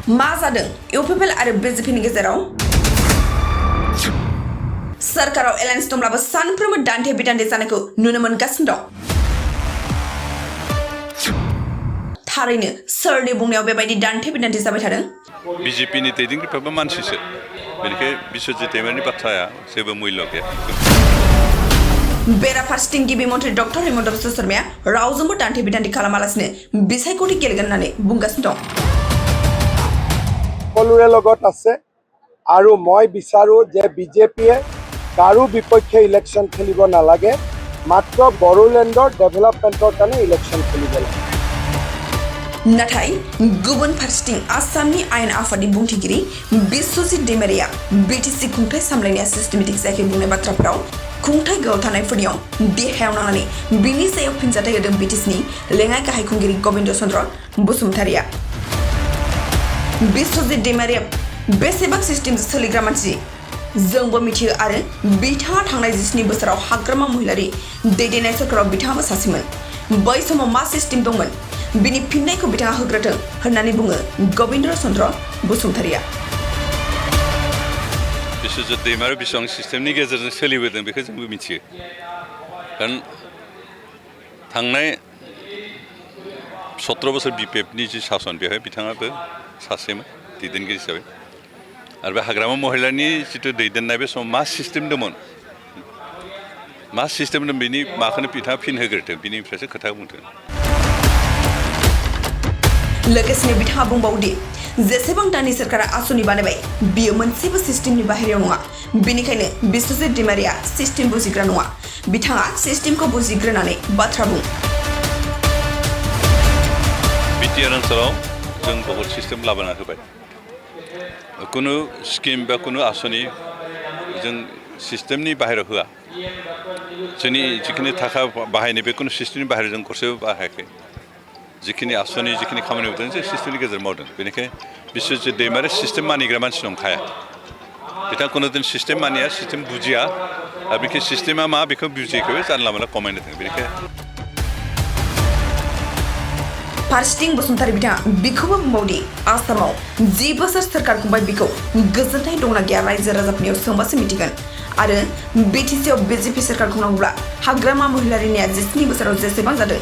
मा जादों इउपिपिएल आरो बिजेपिनि गेजेराव सरकाराव एलायन्स दंब्लाबो सानफ्रोमबो दान्थे बिदान्थे जानायखौ नुनो मोनगासिनो दं। थारैनो सोरनि बुंनायाव बेबायदि दान्थे बिदान्थे जाबाय थादों? बिजेपिनि दैदेनगिरिफ्राबो मानसिसो, बेनिखायनो बिश्वजित दैमारिनि बाथ्राया जेबो मुल्य गैया। बेराफारसेथिं गिबि मन्थ्रि डक्टर हिमन्त बिश्व शर्माया रावजोंबो दान्थे बिदान्थे खालामालासिनो बिसायख'थि गेलेगोन होननानै बुंगासिनो दं। সকলোৰে লগত আছে আৰু মই বিচাৰো যে বিজেপিয়ে কাৰো বিপক্ষে ইলেকশ্যন খেলিব নালাগে, মাত্ৰ বড়োলেণ্ডৰ ডেভেলপমেণ্টৰ কাৰণে ইলেকশ্যন খেলিব লাগে। नाथाय गुबुन फारसेथिं आसामनि आयेन आफादनि बुंथिगिरि बिश्वजित दैमारिया बिटिसि खुंथाय सामलायनाया सिस्टेमेटिक जायाखै बुंनाय बाथ्राफोराव खुंथाय गोआव थानायफोरनियाव देहायाव नांनानै बिनि सायाव फिनजाथाय होदों बिटिसिनि लेङाइ गाहाय खुंगिरि गबिन्द चन्द्र बसुमतारिया। बिश्वजित दैमारिया बेसेबां सिस्टेमजों सोलिग्रा मानसि जोंबो मिथियो आरो बिथाङा थांनाय 17 बोसोराव हाग्रामा महिलारि दैदेननाय सरकाराव बिथाङाबो सासेमोन। बै समाव मा सिस्टेम दंमोन बिनि फिननायखौ बिथाङा होग्रोथों होननानै बुङो गबिन्द चन्द्र बसुमतारिया। बिश्वजित दैमारि बेसेबां सिस्टेमनि गेजेरजों सोलिबोदों बेखौ जोंबो मिथियो, कारण थांनाय 17 बोसोर बिपिएफनि जि सासन बेवहाय बिथाङाबो सासेमोन दैदेनगिरि हिसाबै। आरो बे हाग्रामा महिलानि जिथु दैदेननाय बे समाव मा सिस्टेम दंमोन, मा सिस्टेम दं बिनि माखौनो बिथाङा फिन होग्रोथों, बिनिफ्रायसो खोथा बुंथों। लोगोसेनो बिथाङा बुंबावदि जेसेबां दानि सरकारा आसनि बानायबाय बियो मोनसेबो सिस्टेमनि बाहेरायाव नङा, बेनिखायनो बिश्वजित दैमारिया सिस्टेम बुजिग्रा नङा, बिथाङा सिस्टेमखौ बुजिग्रोनानै बाथ्रा बुं। बिटिआर ओनसोलाव जों बहुत सिस्टेम लाबोना होबाय, कुनु स्किम बा कुनु आसनि जों सिस्टेमनि बाहेरायाव होआ, जोंनि जिखिनि थाखा बाहायनाय बे कुनु सिस्टेमनि बाहेरायाव जों गरसेबो बाहायाखै। जिखिनि आसनि जिखिनि खामानि मावदों जों सिस्टेमनि गेजेरजों मावदों, बेनिखायनो बिश्वजित दैमारि सिस्टेम मानिग्रा मानसि नंखाया। बिथाङा कुनु दिन सिस्टेम मानिया, सिस्टेम बुजिया, आरो बेखौ सिस्टेमा मा बेखौ बुजियैखौबो जानला मोनला कमेन्ट होदों। बेनिखायनो फारसेथिं बसुमतारी बिथाङा बिखौबो बुंबावदि आसामाव 10 बोसोर सरकार खुंबाय बिखौ गोजोनथाय दंना गैया रायजो राजाफोरनियाव सोंबासो मिथिगोन। आरो बिटिसिआव बिजेपि सरकार खुंनांगौब्ला हाग्रामा महिलारिनिया 17 बोसोराव जेसेबां जादों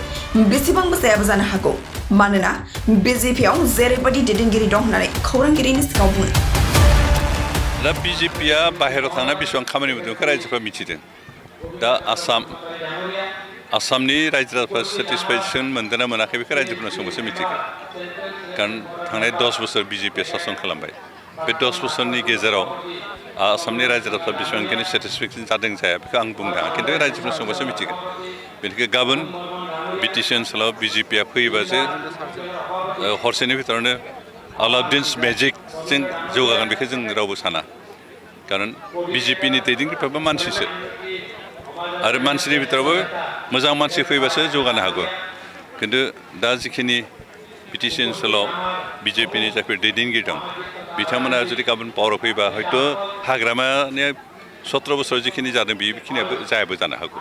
बेसेबांबो जायाबो जानो हागौ, मानोना बिजेपिआव जेरैबायदि दैदेनगिरि दं होननानै खौरांगिरिनि सिगाङाव बुङो। दा बिजेपिया बाहेरायाव थांना बेसेबां खामानि मावदों बेखौ रायजोफ्रा मिथिदों। दा आसामनि रायजो राजाफ्रा सेटिसफेक्सन मोनदों ना मोनाखै बेखौ रायजोफोरनो सोंबासो मिथिगोन, कारण थांनाय 10 बोसोर बिजेपिया सासन खालामबाय। बे 10 बोसोरनि गेजेराव आसामनि रायजो राजाफ्रा बेसेबांखिनि सेटिसफेक्सन जादों जाया बेखौ आं बुंनो हाया, खिन्थु रायजोफोरनो सोंबासो मिथिगोन। बेनिखायनो गाबोन बिटिसि ओनसोलाव बिजेपिया फैयोबासो हरसेनि भितरावनो अलाउद्दिन्स मेजिकजों जौगागोन बेखौ जों रावबो साना, कारण बिजेपिनि दैदेनगिरिफ्राबो मानसिसो, आरो मानसिनि भितरावबो मोजां मानसि फैबासो जौगानो हागौ। खिन्थु दा जिखिनि बिटिसि ओनसोलाव बिजेपिनि जायफोर दैदेनगिरि दं बिथांमोना जुदि गाबोन पावाराव फैबा हयथ' हाग्रामानि 17 बोसोराव जिखिनि जादों बेखिनियाबो जायाबो जानो हागौ।